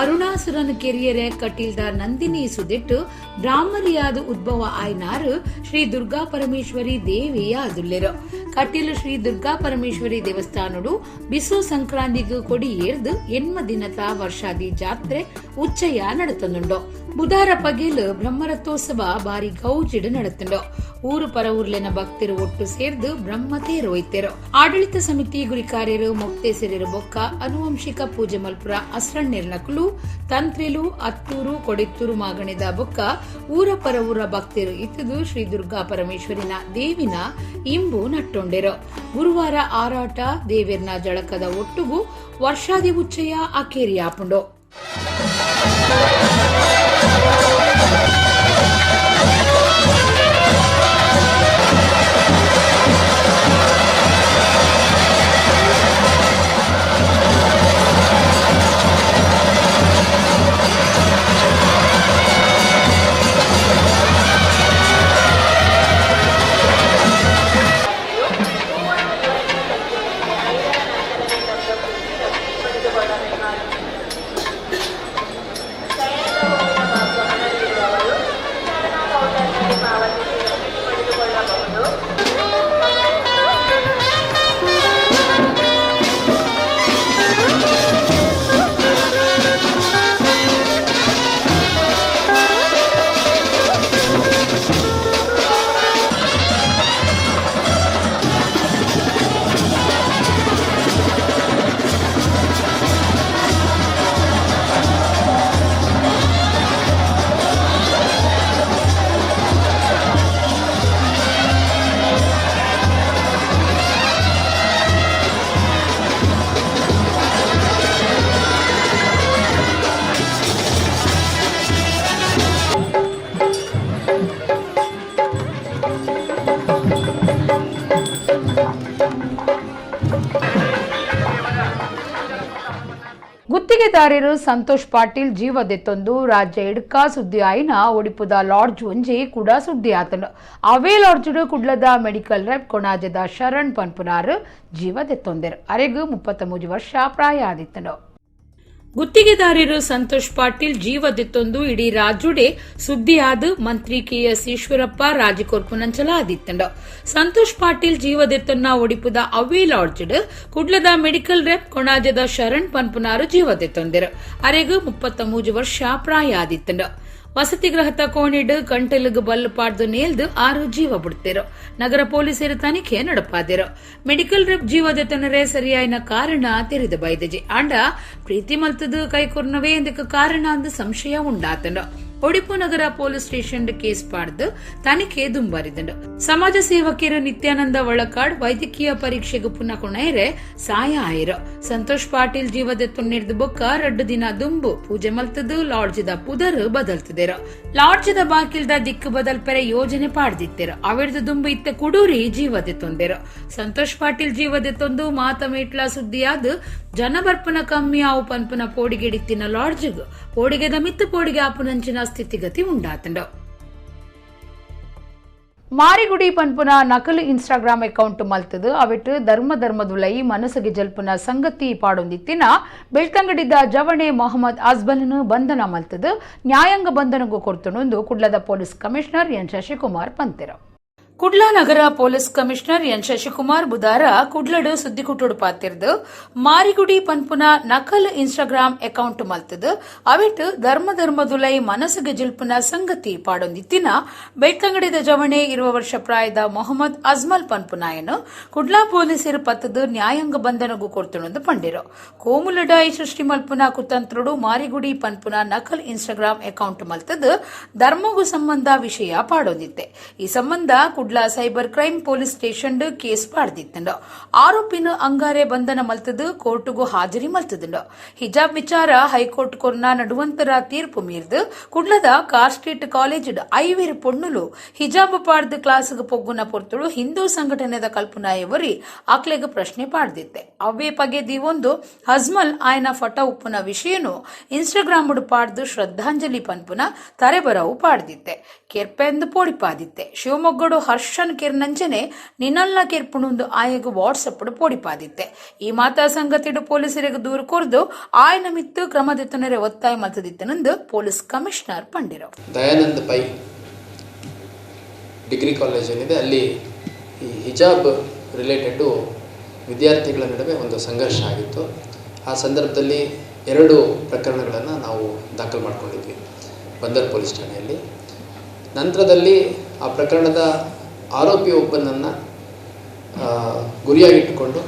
ಅರುಣಾಸುರನ ಕೆರಿಯರೆ ಕಟೀಲ್ದ ನಂದಿನಿ ಸುದಿಟ್ಟು ಬ್ರಾಹ್ಮರಿಯಾದ ಉದ್ಭವ ಆಯ್ನಾರು ಶ್ರೀ ದುರ್ಗಾ ಪರಮೇಶ್ವರಿ ದೇವಿಯ ಅದುಲ್ಲೆರು. ಕಟೀಲು ಶ್ರೀ ದುರ್ಗಾ ಪರಮೇಶ್ವರಿ ದೇವಸ್ಥಾನಡು ಬಿಸು ಸಂಕ್ರಾಂತಿಗೂ ಕೊಡಿ ಏರ್ದು ಎನ್ಮ ದಿನತ ವರ್ಷಾದಿ ಜಾತ್ರೆ ಉಚ್ಚಯ ನಡತನುಂಡು. ಬುಧಾರ ಪಗೆಲು ಬ್ರಹ್ಮರಥೋತ್ಸವ ಬಾರಿ ಗೌಜಿಡು ನಡತುಂಡು. ಊರು ಪರ ಊರ್ಲೆನ ಭಕ್ತರು ಒಟ್ಟು ಸೇರ್ದು ಬ್ರಹ್ಮ ತೇರು. ಆಡಳಿತ ಸಮಿತಿ ಗುರಿಕಾರ್ಯರು ಮೊಕ್ತೇಸರಿರು ಬೊಕ್ಕ ಅನುವಂಶಿಕ ಪೂಜೆ ಮಲ್ಪುರ ಅಸ್ರಣ್ಣೆರ್ನಕುಲು ತಂತ್ರಿಲು ಅತ್ತೂರು ಕೊಡಿತ್ತೂರು ಮಾಗಣಿದ ಬೊಕ್ಕ ಊರ ಪರ ಊರ ಭಕ್ತರು ಇತ್ತದು ಶ್ರೀ ದುರ್ಗಾ ಪರಮೇಶ್ವರಿನ ದೇವಿನ ಇಂಬು ನಟ್ಟೊಂಡೆರು. ಗುರುವಾರ ಆರಾಟ ದೇವಿರ್ನ ಜಳಕದ ಒಟ್ಟುಗು ವರ್ಷಾದಿ ಉಚ್ಚಯ ಅಕೇರಿಯಾಪುಂಡು. ಗುತ್ತಿಗೆದಾರರು ಸಂತೋಷ್ ಪಾಟೀಲ್ ಜೀವದೆತ್ತೊಂದು ರಾಜ್ಯ ಇಡ್ಕ ಸುದ್ದಿ ಆಯಿನ ಒಡಿಪುದ ಲಾಡ್ಜ್ ಒಂಜಿ ಕೂಡ ಸುದ್ದಿ ಆತನು. ಅವೇ ಲಾಡ್ಜ್ ಕುಡ್ಲದ ಮೆಡಿಕಲ್ ರೆಪ್ ಕೊಣಾಜದ ಶರಣ್ ಪನ್ಪುನಾರು ಜೀವದೆತ್ತೊಂದೆರು. ಅರೆಗು 33 ವರ್ಷ ಪ್ರಾಯ ಆದಿತ್ತನು. ಗುತ್ತಿಗೆದಾರರು ಸಂತೋಷ್ ಪಾಟೀಲ್ ಜೀವದೆತ್ತೊಂದು ಇಡೀ ರಾಜ್ಯುಡೆ ಸುದ್ದಿಯಾದ ಮಂತ್ರಿ ಕೆಎಸ್ ಈಶ್ವರಪ್ಪ ರಾಜಿಕೊರ್ಪುನಂಚಲ ಆದಿತ್ತಂಡ. ಸಂತೋಷ್ ಪಾಟೀಲ್ ಜೀವದೆತ್ತನ್ನ ಒಡಿಪುದ ಅವೇ ಲಾಡ್ಜ್ಡ್ ಕುಡ್ಲದ ಮೆಡಿಕಲ್ ರೆಪ್ ಕೊಣಾಜದ ಶರಣ್ ಪನ್ಪುನಾರು ಜೀವದೆತ್ತೊಂದೆರು. ಅರೆಗು 33 ವರ್ಷ ಪ್ರಾಯ ಆದಿತ್ತಂಡ. ವಸತಿ ಗೃಹದ ಕೋಣಿಡ್ ಕಂಟೆಲುಗು ಬಲ್ಲು ಪಾಡ್ದು ನೇಲ್ದು 6 ಜೀವ ಬಿಡ್ತಿರು. ನಗರ ಪೊಲೀಸರು ತನಿಖೆ ನಡಪಾದಿರು. ಮೆಡಿಕಲ್ ರೆಪ್ ಜೀವದೆತ್ತನರೇ ಸರಿಯಾಯಿನ ಕಾರಣ ತೆರೆದು ಬೈದಜಿ. ಆಂಡ ಪ್ರೀತಿ ಮಲ್ತದು ಕೈಕೊರ್ನವೇ ಎಂದಕ್ಕೆ ಕಾರಣ ಅಂದು ಸಂಶಯ ಉಂಡಾತನು. ಒಡಿಪು ನಗರ police station case ಪಾಡ್ದು ತನಿಖೆ ದುಂಬರಿದಂಡು. ಸಮಾಜ ಸೇವಕಿಯರು ನಿತ್ಯಾನಂದ ಒಳಕಾಡ್ ವೈದ್ಯಕೀಯ ಪರೀಕ್ಷೆಗೆ ಪುನಃ ಕೊಣೈರೆ ಸಾಯ ಆಯಿರು. ಸಂತೋಷ್ ಪಾಟೀಲ್ ಜೀವದೆತ್ತು ಬೊಕ್ಕ 2 ದಿನ ದುಂಬು ಪೂಜೆ ಮಲ್ತದು ಲಾಡ್ಜಿದ ಪುದರ್ ಬದಲ್ತಿದರು. ಲಾಡ್ಜಿದ ಬಾಕಿಲ್ದ ದಿಕ್ಕು ಬದಲ್ಪೆರೆ ಯೋಜನೆ ಪಾಡ್ದಿತ್ತಿರು. ಅವಿಡ್ದು ದುಂಬು ಇತ್ತ ಕುಡೂರಿ ಜೀವದೆತ್ತೊಂದೆರು. ಸಂತೋಷ್ ಪಾಟೀಲ್ ಜೀವದೆತ್ತೊಂದು ಮಾತಮೇಟ್ಲ ಸುದ್ದಿಯಾದ ಜನಬರ್ಪನ ಕಮ್ಮಿ ಆವು ಪನ್ಪುನ ಪೋಡಿಗೆಡಿತ್ತಿನ ಲಾಡ್ಜಿಗ್ ಪೋಡಿಗೆದ ಮಿತ್ತು ಪೋಡಿಗೆ ಆಪುನಂಚಿನ ಸ್ಥಿತಿಗತಿ ಉಂಡಾತಂಡು. ಮಾರಿಗುಡಿ ಪನ್ಪುನ ನಕಲು ಇನ್ಸ್ಟಾಗ್ರಾಮ್ ಅಕೌಂಟ್ ಮಲ್ತದು ಅವಿಟ್ಟು ಧರ್ಮ ಧರ್ಮದುಲೈ ಮನಸ್ಸಿಗೆ ಜಲ್ಪುನ ಸಂಗತಿ ಪಾಡೊಂದಿತ್ತಿನ ಬೆಳ್ತಂಗಡಿದ ಜವಣೆ ಮೊಹಮ್ಮದ್ ಅಜ್ಬಲ್ನು ಬಂಧನ ಮಲ್ತದು ನ್ಯಾಯಾಂಗ ಬಂಧನಗೂ ಕೊಡ್ತುಂದು ಕುಡ್ಲದ police commissioner N Shashikumar ಪಂತೆರು. Kudla ನಗರ police commissioner N Shashikumar ಬುಧಾರ ಕುಡ್ಲಡು ಸುದ್ದಿಕುಟ್ಟುಡು ಪಾತಿರ್ದು Marigudi ಪನ್ಪುನ ನಕಲ್ ಇನ್ಸ್ಟಾಗ್ರಾಮ್ ಅಕೌಂಟ್ ಮಲ್ತದು ಅವಿಟ್ಟು ಧರ್ಮ ಧರ್ಮದುಲೈ ಮನಸ್ಸಿಗೆ ಜಿಲ್ಪುನ ಸಂಗತಿ ಪಾಡೊಂದಿತ್ತಿನ ಬೆಳ್ತಂಗಡಿದ ಜವಣೆ 20 ವರ್ಷ ಪ್ರಾಯದ ಮೊಹಮ್ಮದ್ ಅಜ್ಮಲ್ ಪನ್ಪುನಾಯನು ಕುಡ್ಲಾ ಪೊಲೀಸರು ಪತ್ತದು ನ್ಯಾಯಾಂಗ ಬಂಧನಗೂ ಕೊಡ್ತುಂದು ಪಂಡಿರು. ಕೋಮುಲಡಾಯಿ ಸೃಷ್ಟಿ ಮಲ್ಪುನ ಕುತಂತ್ರುಡು ಮಾರಿಗುಡಿ ಪನ್ಪುನ ನಕಲ್ ಇನ್ಸ್ಟಾಗ್ರಾಮ್ ಅಕೌಂಟ್ ಮಲ್ತದು ಧರ್ಮಗೂ ಸಂಬಂಧ ವಿಷಯ ಪಾಡೊಂದಿತ್ತೆ. ಈ ಸಂಬಂಧ Kudla cyber crime police station case ಪಾಡ್ದಿತ್ತಂಡು. ಆರೋಪಿನ ಅಂಗಾರೆ ಬಂಧನ ಮಲ್ತದು ಕೋರ್ಟ್ಗೂ ಹಾಜರಿ ಮಲ್ತದಂಡು. ಹಿಜಾಬ್ ವಿಚಾರ ಹೈಕೋರ್ಟ್ ಕೊರ್ನ ನಡುವಂತರ ತೀರ್ಪು ಮೀರ್ದು ಕುಡ್ಲದ car street college 5 ಪೊಣ್ಣುಲು ಹಿಜಾಬ್ ಪಾಡ್ದು ಕ್ಲಾಸ್ಗೆ ಪೊಗ್ಗುನ ಪೊರ್ತುಳು ಹಿಂದೂ ಸಂಘಟನೆದ ಕಲ್ಪನಾಯವರಿ ಆಕ್ಲೆಗ್ ಪ್ರಶ್ನೆ ಪಾಡ್ದಿತ್ತೆ. ಅವೇ ಪಗೆ ದಿವೊಂದು ಹಜ್ಮಲ್ ಆಯನ ಫಟ ಉಪ್ಪುನ ವಿಷಯನು ಇನ್ಸ್ಟಾಗ್ರಾಮ್ ಪಾಡ್ದು ಶ್ರದ್ಧಾಂಜಲಿ ಪನ್ಪುನ ತರೆಬರವು ಪಾಡ್ದಿತ್ತೆ. ಕೆರ್ಪೆಂದು ಪೋಡಿಪಾದಿತ್ತೆ. ಶಿವಮೊಗ್ಗಡು ಹರ್ಷನ್ ಕೆರ್ನಂಚನೆ ನಿನ್ನಲ್ಲ ಕೆರ್ಪುಣುಂದು ಆಯಗ ವಾಟ್ಸಪ್ ಪೋಡಿಪಾದಿತ್ತೆ. ಈ ಮಾತಾ ಸಂಗತಿಡು ಪೊಲೀಸರಿಗೆ ದೂರು ಕೊರ್ದು ಆಯನ ಮಿತ್ತು ಕ್ರಮದೆತ್ತನರೆ ಒತ್ತಾಯ ಮಲ್ತದಿತ್ತನೆಂದು ಪೊಲೀಸ್ ಕಮಿಷನರ್ ಪಂಡಿರು. ದಯಾನಂದ pi degree college ಏನಿದೆ ಅಲ್ಲಿ ಈ ಹಿಜಾಬ್ ರಿಲೇಟೆಡ್ಡು ವಿದ್ಯಾರ್ಥಿಗಳ ನಡುವೆ ಒಂದು ಸಂಘರ್ಷ ಆಗಿತ್ತು. ಆ ಸಂದರ್ಭದಲ್ಲಿ 2 ಪ್ರಕರಣಗಳನ್ನು ನಾವು ದಾಖಲು ಮಾಡಿಕೊಂಡಿದ್ವಿ ಬಂದರ್ ಪೊಲೀಸ್ ಠಾಣೆಯಲ್ಲಿ. ನಂತರದಲ್ಲಿ ಆ ಪ್ರಕರಣದ ಆರೋಪಿ ಒಬ್ಬನನ್ನು ಗುರಿಯಾಗಿಟ್ಟುಕೊಂಡು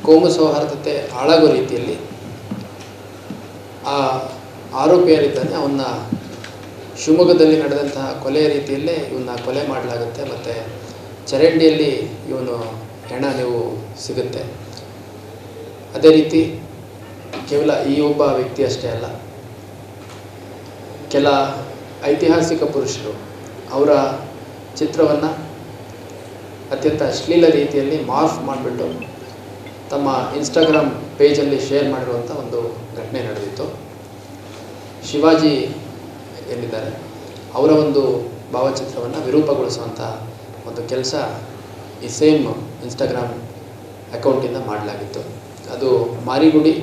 ಕೋಮು ಸೌಹಾರ್ದತೆ ಹಾಳಾಗೋ ರೀತಿಯಲ್ಲಿ ಆ ಆರೋಪಿಯರಿದ್ದಾನೆ ಅವನ್ನ ಶಿವಮೊಗ್ಗದಲ್ಲಿ ನಡೆದಂತಹ ಕೊಲೆಯ ರೀತಿಯಲ್ಲೇ ಇವನ್ನ ಕೊಲೆ ಮಾಡಲಾಗುತ್ತೆ ಮತ್ತು ಚರಂಡಿಯಲ್ಲಿ ಇವನು ಹೆಣ ನೀವು ಸಿಗುತ್ತೆ. ಅದೇ ರೀತಿ ಕೇವಲ ಈ ಒಬ್ಬ ವ್ಯಕ್ತಿ ಅಷ್ಟೇ ಅಲ್ಲ, ಕೆಲ ಐತಿಹಾಸಿಕ ಪುರುಷರು ಅವರ ಚಿತ್ರವನ್ನು ಅತ್ಯಂತ ಅಶ್ಲೀಲ ರೀತಿಯಲ್ಲಿ ಮಾರ್ಫ್ ಮಾಡಿಬಿಟ್ಟು ತಮ್ಮ ಇನ್ಸ್ಟಾಗ್ರಾಮ್ ಪೇಜಲ್ಲಿ ಶೇರ್ ಮಾಡಿರುವಂಥ ಒಂದು ಘಟನೆ ನಡೆದಿತ್ತು. ಶಿವಾಜಿ ಎಲ್ಲಿದ್ದಾರೆ ಅವರ ಒಂದು ಭಾವಚಿತ್ರವನ್ನು ವಿರೂಪಗೊಳಿಸುವಂಥ ಒಂದು ಕೆಲಸ ಈ ಸೇಮ್ ಇನ್ಸ್ಟಾಗ್ರಾಮ್ ಅಕೌಂಟಿಂದ ಮಾಡಲಾಗಿತ್ತು. ಅದು ಮಾರಿಗುಡಿ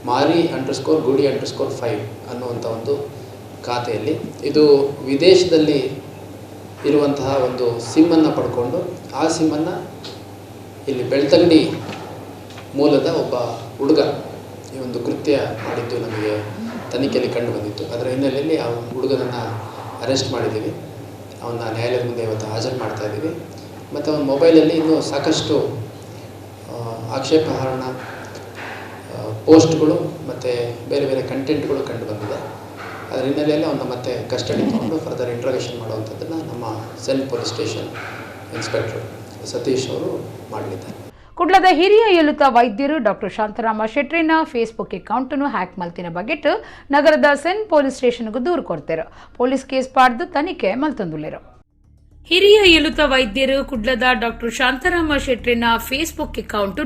ಮಾರಿ_ಗುಡಿ_5 ಅನ್ನುವಂಥ ಒಂದು ಖಾತೆಯಲ್ಲಿ ಇದು ವಿದೇಶದಲ್ಲಿ ಇರುವಂತಹ ಒಂದು ಸಿಮ್ಮನ್ನು ಪಡ್ಕೊಂಡು ಆ ಸಿಮ್ಮನ್ನು ಇಲ್ಲಿ ಬೆಳ್ತಂಗಡಿ ಮೂಲದ ಒಬ್ಬ ಹುಡುಗ ಈ ಒಂದು ಕೃತ್ಯ ಮಾಡಿದ್ದು ನಮಗೆ ತನಿಖೆಯಲ್ಲಿ ಕಂಡು ಬಂದಿತ್ತು. ಅದರ ಹಿನ್ನೆಲೆಯಲ್ಲಿ ಆ ಹುಡುಗನನ್ನು ಅರೆಸ್ಟ್ ಮಾಡಿದ್ದೀವಿ. ಅವನ್ನ ನ್ಯಾಯಾಲಯದ ಮುಂದೆ ಇವತ್ತು ಹಾಜರು ಮಾಡ್ತಾಯಿದ್ದೀವಿ. ಮತ್ತು ಅವನ ಮೊಬೈಲಲ್ಲಿ ಇನ್ನೂ ಸಾಕಷ್ಟು ಆಕ್ಷೇಪಾರ್ಹ ಪೋಸ್ಟ್ಗಳು ಮತ್ತು ಬೇರೆ ಬೇರೆ ಕಂಟೆಂಟ್ಗಳು ಕಂಡು ಬಂದಿದೆ. ಅದರ ಹಿನ್ನೆಲೆಯಲ್ಲಿ ಅವನ್ನ ಮತ್ತೆ ಕಸ್ಟಡಿ ತಗೊಂಡು ಫರ್ದರ್ ಇಂಟ್ರೋಗೇಷನ್ ಮಾಡುವಂಥದ್ದನ್ನು ನಮ್ಮ CEN police station inspector Satish ಅವರು ಮಾಡಲಿದ್ದಾರೆ. ಕುಡ್ಲದ ಹಿರಿಯ ಎಲುತ ವೈದ್ಯರು ಡಾಕ್ಟರ್ ಶಾಂತರಾಮ ಶೆಟ್ರಿನ ಫೇಸ್ಬುಕ್ ಅಕೌಂಟನ್ನು ಹ್ಯಾಕ್ ಮಲ್ತಿನ ಬಗೆಟ್ ನಗರದ ಸೆನ್ ಪೊಲೀಸ್ ಸ್ಟೇಷನ್ಗೂ ದೂರು ಕೊಡ್ತಾರೆ. ಪೊಲೀಸ್ ಕೇಸ್ ಪಾಡ್ದು ತನಿಖೆ ಮಲ್ತಂದುಲ್ಲೆರು. ಹಿರಿಯ ಎಲುತ ವೈದ್ಯರು ಕುಡ್ಲದ ಡಾಕ್ಟರ್ ಶಾಂತಾರಾಮ ಶೆಟ್ರಿನ ಫೇಸ್ಬುಕ್ ಅಕೌಂಟ್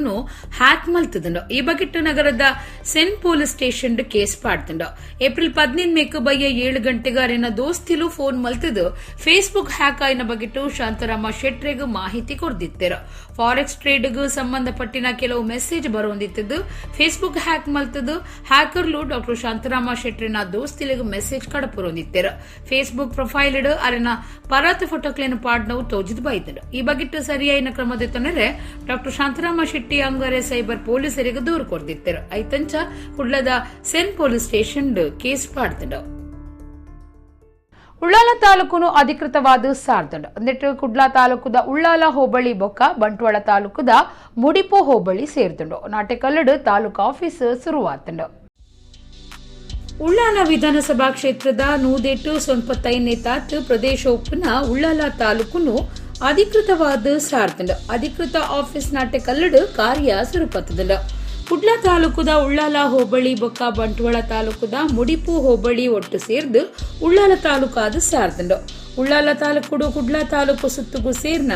ಹ್ಯಾಕ್ ಮಲ್ತದಂಡು. ಈ ಬಗೆಟ್ ನಗರದ ಸೆನ್ police station case ಪಾಡ್ತಂಡು. April 15 ಮೇಕ್ ಬಯ್ಯ 7 ಗಂಟೆಗೆ ಅರೆನ ದೋಸ್ತಿಲು ಫೋನ್ ಮಲ್ತದು ಫೇಸ್ಬುಕ್ ಹ್ಯಾಕ್ ಆಯಿನ ಬಗೆಟ್ ಶಾಂತಾರಾಮ ಶೆಟ್ರಿಗ್ ಮಾಹಿತಿ ಕೊರ್ದಿತ್ತೆರು. ಫಾರೆಕ್ಸ್ ಟ್ರೇಡ್ ಸಂಬಂಧಪಟ್ಟಿನ ಕೆಲವು ಮೆಸೇಜ್ ಬರೋಂದಿತ್ತದು ಫೇಸ್ಬುಕ್ ಹ್ಯಾಕ್ ಮಲ್ತದು ಹ್ಯಾಕರ್ಲು ಡಾಕ್ಟರ್ ಶಾಂತಾರಾಮ ಶೆಟ್ರಿನ ದೋಸ್ತಿಲಿಗೆ ಮೆಸೇಜ್ ಕಡಪುರೊಂದಿತ್ತೆರು. ಫೇಸ್ಬುಕ್ ಪ್ರೊಫೈಲ್ ಅರೆನ ಪರಾತ್ ಫೋಟೋಕ್ಲೇನು ಪಾಡ್ನವು ತೋಜಿದ್ ಬೈತಂಡು. ಈ ಬಗೆಟ್ ಸರಿಯಾಯಿನ ಕ್ರಮದ ತೊಂದರೆ ಡಾಕ್ಟರ್ ಶಾಂತಾರಾಮ ಶೆಟ್ಟಿ ಅಂಗಾರೆ ಸೈಬರ್ ಪೊಲೀಸರಿಗೆ ದೂರು ಕೊರ್ದಿತ್ತೆರು. ಐತಂಚ ಕುಡ್ಲದ ಸೆನ್ police station case ಪಾಡ್ತಂಡು. Ullal ತಾಲೂಕುನು ಅಧಿಕೃತವಾದ ಸಾರ್ದಂಡು. ಅಂದಿಟ್ಟು Kudla ತಾಲೂಕುದ ಉಳ್ಳಾಲ ಹೋಬಳಿ ಬೊಕ್ಕ ಬಂಟ್ವಾಳ ತಾಲೂಕುದ ಮುಡಿಪು ಹೋಬಳಿ ಸೇರ್ದುಂಡು. ನಾಟೆಕಲ್ಲಡು ತಾಲೂಕು ಆಫೀಸ್ ಶುರುವಾತಂಡು. ಉಳ್ಳಾಲ ವಿಧಾನಸಭಾ ಕ್ಷೇತ್ರದ 108.5 ತಾತ್ ಪ್ರದೇಶ ಉಪ್ಪುನ ಉಳ್ಳಾಲ ತಾಲೂಕುನು ಅಧಿಕೃತವಾದ ಸಾರ್ದಂಡು. ಅಧಿಕೃತ ಆಫೀಸ್ ನಾಟೆಕಲ್ಲಡು ಕಾರ್ಯ ಸುರುಪತ್ತದಂಡು. ಕುಡ್ಲ ತಾಲೂಕುದ ಉಳ್ಳಾಲ ಹೋಬಳಿ ಬೊಕ್ಕ ಬಂಟ್ವಾಳ ತಾಲೂಕುದ ಮುಡಿಪು ಹೋಬಳಿ ಒಟ್ಟು ಸೇರ್ದು ಉಳ್ಳಾಲ ತಾಲೂಕಾದ ಸಾರ್ದಂಡು. ಉಳ್ಳಾಲ ತಾಲೂಕುಡು ಕುಡ್ಲ ತಾಲೂಕು ಸುತ್ತುಗು ಸೇರ್ನ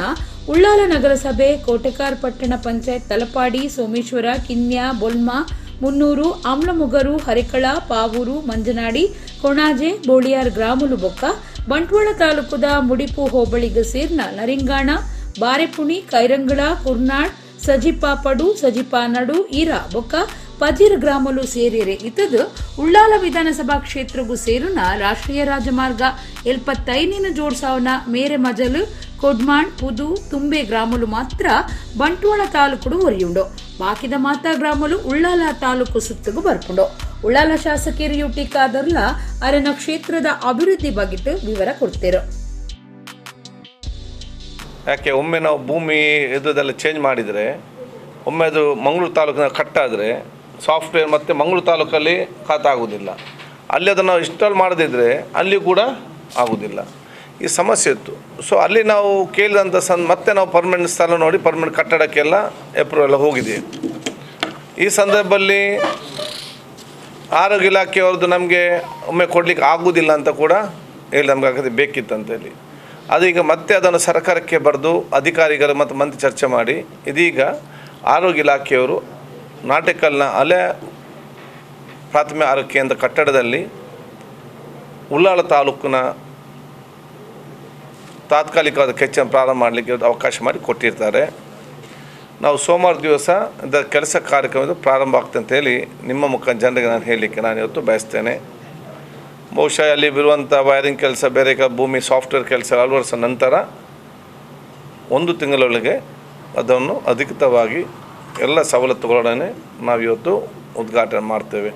ಉಳ್ಳಾಲ ನಗರಸಭೆ, ಕೋಟೆಕಾರ್ ಪಟ್ಟಣ ಪಂಚಾಯತ್, ತಲಪಾಡಿ, ಸೋಮೇಶ್ವರ, ಕಿನ್ಯಾ, ಬೊಲ್ಮಾ, ಮುನ್ನೂರು, ಆಮ್ಲಮುಗರು, ಹರಿಕಳ, ಪಾವೂರು, ಮಂಜನಾಡಿ, ಕೊಣಾಜೆ, ಬೋಳಿಯಾರ್ ಗ್ರಾಮಲು ಬೊಕ್ಕ ಬಂಟ್ವಾಳ ತಾಲೂಕುದ ಮುಡಿಪು ಹೋಬಳಿಗೆ ಸೇರ್ನ ನರಿಂಗಾಣ, ಬಾರೆಪುಣಿ, ಕೈರಂಗಳ, ಕುರ್ನಾಡ್, ಸಜಿಪಾಪಡು, ಸಜಿಪಾನಡು, ಈರಾ ಬೊಕ್ಕ ಪಜಿರ್ ಗ್ರಾಮಲು ಸೇರಿರೆ ಇತದು ಉಳ್ಳಾಲ ವಿಧಾನಸಭಾ ಕ್ಷೇತ್ರಗೂ ಸೇರುನ ರಾಷ್ಟ್ರೀಯ ರಾಜಮಾರ್ಗ 75 ಜೋಡ್ಸಾವನ ಮೇರೆ ಮಜಲು, ಕೊಡ್ಮಾಣ್, ಪುದು, ತುಂಬೆ ಗ್ರಾಮಲು ಮಾತ್ರ ಬಂಟ್ವಾಳ ತಾಲೂಕುಡು ಒರಿಯುಂಡು. ಬಾಕಿದ ಮಾತಾ ಗ್ರಾಮಲು ಉಳ್ಳಾಲ ತಾಲೂಕು ಸುತ್ತಗೂ ಬರ್ಪುಂಡು. ಉಳ್ಳಾಲ ಶಾಸಕಿಯರು ಯುಟಿ ಖಾದರ್ಲ ಅರೆನ ಕ್ಷೇತ್ರದ ಅಭಿವೃದ್ಧಿ ಬಗೆಟ್ ವಿವರ ಕೊಡ್ತೇರು. ಯಾಕೆ ಒಮ್ಮೆ ನಾವು ಭೂಮಿ ಇದೆಲ್ಲ ಚೇಂಜ್ ಮಾಡಿದರೆ, ಒಮ್ಮೆ ಅದು ಮಂಗಳೂರು ತಾಲೂಕಿನ ಕಟ್ಟಾದರೆ ಸಾಫ್ಟ್ವೇರ್ ಮತ್ತು ಮಂಗಳೂರು ತಾಲೂಕಲ್ಲಿ ಖಾತಾ ಆಗೋದಿಲ್ಲ. ಅಲ್ಲಿ ಅದನ್ನು ನಾವು ಇನ್ಸ್ಟಾಲ್ ಮಾಡದಿದ್ದರೆ ಅಲ್ಲಿ ಕೂಡ ಆಗೋದಿಲ್ಲ. ಈ ಸಮಸ್ಯೆ ಇತ್ತು. ಸೊ ಅಲ್ಲಿ ನಾವು ಕೇಳಿದಂಥ ಮತ್ತೆ ನಾವು ಪರ್ಮನೆಂಟ್ ಸ್ಥಳ ನೋಡಿ ಪರ್ಮನೆಂಟ್ ಕಟ್ಟಡಕ್ಕೆಲ್ಲ ಅಪ್ರೂವಲ್ ಎಲ್ಲ ಹೋಗಿದೆ. ಈ ಸಂದರ್ಭದಲ್ಲಿ ಆರೋಗ್ಯ ಇಲಾಖೆಯವ್ರದ್ದು ನಮಗೆ ಒಮ್ಮೆ ಕೊಡಲಿಕ್ಕೆ ಆಗೋದಿಲ್ಲ ಅಂತ ಕೂಡ ಹೇಳಿ ನಮ್ಗೆ ಆಗದೆ ಬೇಕಿತ್ತಂತೇಳಿ ಅದೀಗ ಮತ್ತೆ ಅದನ್ನು ಸರ್ಕಾರಕ್ಕೆ ಬರೆದು ಅಧಿಕಾರಿಗಳು ಮತ್ತು ಮಂತ್ರಿ ಚರ್ಚೆ ಮಾಡಿ ಇದೀಗ ಆರೋಗ್ಯ ಇಲಾಖೆಯವರು ನಾಟಕಲ್ನ ಹಳೆ ಪ್ರಾಥಮಿಕ ಆರೋಗ್ಯ ಕೇಂದ್ರ ಕಟ್ಟಡದಲ್ಲಿ ಉಳ್ಳಾಲ ತಾಲೂಕಿನ ತಾತ್ಕಾಲಿಕವಾದ ಕಚೇರಿಯನ್ನು ಪ್ರಾರಂಭ ಮಾಡಲಿಕ್ಕೆ ಅವಕಾಶ ಮಾಡಿ ಕೊಟ್ಟಿರ್ತಾರೆ. ನಾವು ಸೋಮವಾರ ದಿವಸ ಕೆಲಸ ಕಾರ್ಯಕ್ರಮದ ಪ್ರಾರಂಭ ಆಗ್ತದೆ ಅಂತೇಳಿ ನಿಮ್ಮ ಮುಖಾಂತರ ಜನರಿಗೆ ನಾನು ಹೇಳಲಿಕ್ಕೆ ನಾನು ಇವತ್ತು ಬಯಸ್ತೇನೆ. ಬಹುಶಃ ಅಲ್ಲಿ ಇರುವಂಥ ವೈರಿಂಗ್ ಕೆಲಸ, ಬೇರೆ ಭೂಮಿ ಸಾಫ್ಟ್ವೇರ್ ಕೆಲಸ ಅಳವಡಿಸಿದ ನಂತರ 1 ತಿಂಗಳೊಳಗೆ ಅದನ್ನು ಅಧಿಕೃತವಾಗಿ ಎಲ್ಲ ಸವಲತ್ತುಗಳೊಡನೆ ನಾವಿವತ್ತು ಉದ್ಘಾಟನೆ ಮಾಡ್ತೇವೆ.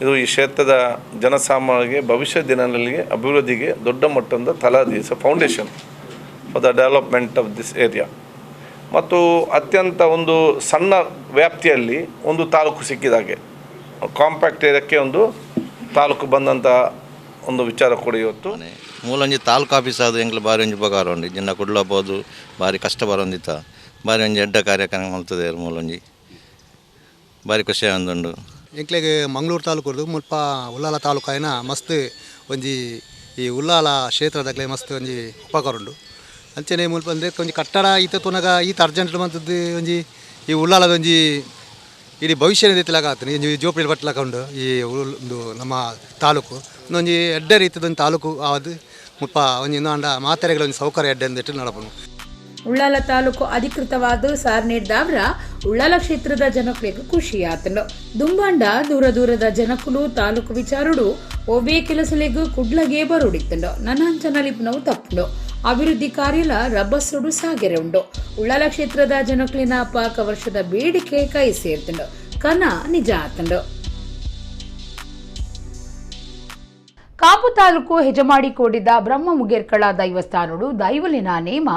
ಇದು ಈ ಕ್ಷೇತ್ರದ ಜನಸಾಮಾನ್ಯರಿಗೆ ಭವಿಷ್ಯ ದಿನಗಳಲ್ಲಿ ಅಭಿವೃದ್ಧಿಗೆ ದೊಡ್ಡ ಮಟ್ಟದ ತಲಾದಿ, it's a foundation for the development of this area. ಮತ್ತು ಅತ್ಯಂತ ಒಂದು ಸಣ್ಣ ವ್ಯಾಪ್ತಿಯಲ್ಲಿ ಒಂದು ತಾಲೂಕು ಸಿಕ್ಕಿದಾಗೆ ಕಾಂಪ್ಯಾಕ್ಟ್ ಏರಿಯಾಕ್ಕೆ ಒಂದು ತಾಲೂಕು ಬಂದಂಥ ಒಂದು ವಿಚಾರ ಕೂಡ ಇವತ್ತು. ಮೂಲೊಂಜಿ ತಾಲೂಕು ಆಫೀಸ್ ಅದು ಎಂಕ್ಲ ಬಾರಿ ಒಂಜಿ ಉಪಕಾರ ಉಂಡು. ಜಿನ್ನ ಕುಡ್ಲ ಪೋದು ಬಾರಿ ಕಷ್ಟ ಬರೋಂದಿತ್ತ, ಬಾರಿ ಒಂಜಿ ಎಡ್ಡ ಕಾರ್ಯಕ್ರಮ ಮಲ್ತದೆ ಮೂಲೊಂಜಿ ಬಾರಿ ಖುಷಿ ಆವೊಂದುಂಡು. ಎಂಕ್ಲೆಗ್ ಮಂಗಳೂರು ತಾಲೂಕು ಮುಲ್ಪ ಉಳ್ಳಾಲ ತಾಲೂಕಾಯಿನ ಮಸ್ತ್ ಒಂಜಿ ಈ ಉಳ್ಳಾಲ ಕ್ಷೇತ್ರದಾಗಲೇ ಮಸ್ತ್ ಒಂಜಿ ಉಪಕಾರ ಉಂಡು. ಅಂಚನೆ ಮುಲ್ಪ ಅಂದರೆ ಒಂಜಿ ಕಟ್ಟಡ ಈತ ತುನಗ ಈತ ಅರ್ಜೆಂಟ್ ಮಂತದ್ದು ಒಂಜಿ ಈ ಉಳ್ಳಾಲದ ಒಂಜಿ ಇಡೀ ಭವಿಷ್ಯ ರೀತಿಲಾಗ ಆತನೆ ಒಂಜಿ ಜೋಪಡಿ ಬಟ್ಲಾಕ ಉಂಡು ಈ ಒಂದು ನಮ್ಮ ತಾಲೂಕು ಒಂಜಿ ಎಡ್ಡೆ ರೀತಿದ ಒಂದು ತಾಲೂಕು ಆವದು ಮುಲ್ಪ ಒಂಜಿ ಇನ್ನೊಂಡ ಮಾತೆರೆಗಳ ಒಂಜಿ ಸೌಕರ್ಯ ಎಡ್ಡೆ ಅಂದಿಟ್ಟು ನಡಪನು. ಉಳ್ಳಾಲ ತಾಲೂಕು ಅಧಿಕೃತವಾದ ಸಾರ್ನೇಡ್ದಾವ್ರ ಉಳ್ಳಾಲ ಕ್ಷೇತ್ರದ ಜನಕ್ಕಳಿಗೆ ಖುಷಿಯಾತನು. ದುಂಬಾಂಡ ದೂರ ದೂರದ ಜನಕುಲು ತಾಲೂಕು ವಿಚಾರುಡು ಒವ್ವೇ ಕೆಲಸಲೆಗು ಕುಡ್ಲಗೆ ಬರುಡಿತ್ತಂಡು ನನ್ನಂಚನಲಿಪ್ನವು ತಪ್ಪುಂಡು. ಅಭಿವೃದ್ಧಿ ಕಾರ್ಯಲ ರಭಸುಡು ಸಾಗೆರೆ ಉಂಡು. ಉಳ್ಳಾಲ ಕ್ಷೇತ್ರದ ಜನಕ್ಲಿನ ಪಾಕ ವರ್ಷದ ಬೇಡಿಕೆ ಕೈ ಸೇರ್ತಂಡು ಕನ ನಿಜ ಆತಂಡು. ಕಾಪು ತಾಲೂಕು ಹೆಜಮಾಡಿ ಕೋಡಿದ ಬ್ರಹ್ಮ ಮುಗೇರ್ಕಳ ದೈವಸ್ಥಾನಡು ದೈವಲಿನ ನೇಮ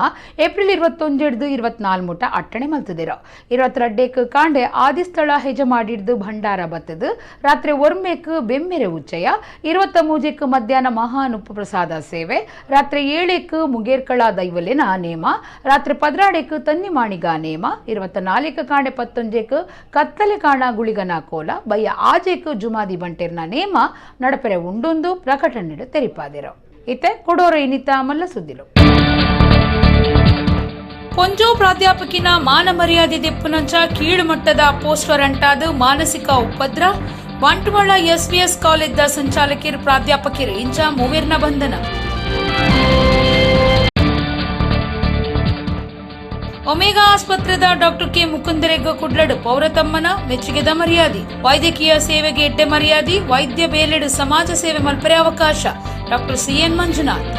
ಏಪ್ರಿಲ್ 21 24 ಮುಟ ಅಟ್ಟಣೆ ಮಲ್ತದಿರು. 22 ಕಾಂಡೆ ಆದಿಸ್ಥಳ ಹೆಜಮಾಡಿಡ್ದು ಭಂಡಾರ ಬತ್ತದು ರಾತ್ರಿ 1 ಬೆಮ್ಮೆರೆ ಉಚ್ಚಯ, 23 ಮಧ್ಯಾಹ್ನ ಮಹಾನುಪ್ಪು ಪ್ರಸಾದ ಸೇವೆ, ರಾತ್ರಿ 7 ಮುಗೇರ್ಕಳ ದೈವಲಿನ ನೇಮ, ರಾತ್ರಿ 12 ತನ್ನಿಮಾಣಿಗ ನೇಮ, 24 ಕಾಂಡೆ 19 ಕತ್ತಲೆ ಕಾಣ ಗುಳಿಗನ ಕೋಲ, ಬಯ್ಯ 6 ಜುಮಾದಿ ಬಂಟೆರ್ನ ನೇಮ ನಡಪೆರೆ ಉಂಡೊಂದು ಪ್ರಕಟಣೆ ತೆರಿಪಾದಿರು. ಇತ್ತೆ ಕೊಡೋರ ಇನಿತಾ ಮಲ್ಲ ಸುದ್ದಿಲು. ಪೊಂಜೋ ಪ್ರಾಧ್ಯಾಪಕಿನ ಮಾನ ಮರ್ಯಾದೆ ದೆಪ್ಪುನಂಚ ಕೀಳುಮಟ್ಟದ ಪೋಸ್ಟರ್ ಅಂಟಾದ ಮಾನಸಿಕ ಉಪದ್ರ. ಬಂಟ್ವಾಳ ಎಸ್ವಿಎಸ್ ಕಾಲೇಜ್ದ ಸಂಚಾಲಕಿಯರು ಪ್ರಾಧ್ಯಾಪಕಿಯರು ಇಂಚ ಮೂವೆರ್ನ ಬಂಧನ. ಒಮೆಗಾ ಆಸ್ಪತ್ರೆದ ಡಾಕ್ಟರ್ ಕೆ ಮುಕುಂದರೆಗ್ ಕುಡ್ಲಡು ಪೌರತಮ್ಮನ ಮೆಚ್ಚುಗೆದ ಮರ್ಯಾದೆ. ವೈದ್ಯಕೀಯ ಸೇವೆಗೆ ಎಡ್ಡೆ ಮರ್ಯಾದೆ, ವೈದ್ಯ ಬೇಲೆಡು ಸಮಾಜ ಸೇವೆ ಮಲ್ಪರೆ ಅವಕಾಶ. Doctor CN Manjunath.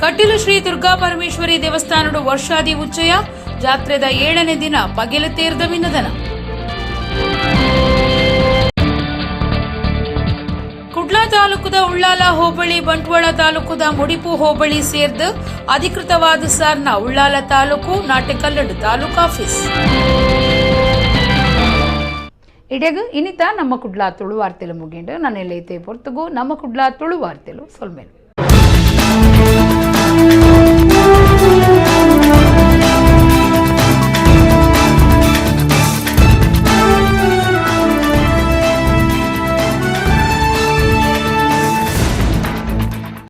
Kateel Shri Durga Parameshwari ದೇವಸ್ಥಾನಡು ವರ್ಷಾದಿ ಉಚ್ಚಯ ಜಾತ್ರೆದ 7ನೇ ದಿನ ಪಗೆಲು ತೇರ್ದ ವಿನದನ. ಕುಡ್ಲ ತಾಲೂಕುದ ಉಳ್ಳಾಲ ಹೋಬಳಿ, ಬಂಟ್ವಾಳ ತಾಲೂಕುದ ಮುಡಿಪು ಹೋಬಳಿ ಸೇರ್ದು ಅಧಿಕೃತವಾದ ಸಾರ್ನ ಉಳ್ಳಾಲ ತಾಲೂಕು ನಾಟಕಲ್ಲಡು ತಾಲೂಕು ಆಫೀಸ್. ಇಡೆಗ ಇನ್ನಿತ ನಮ್ಮ ಕುಡ್ಲ ತುಳು ವಾರ್ತೆಲು ಮುಗಿಂಡು. ನನ್ನ ಐತೆ ಪೊರ್ತುಗು ನಮ್ಮ ಕುಡ್ಲ ತುಳು ವಾರ್ತೆಲು ಸೊಲ್ಮೇಲು.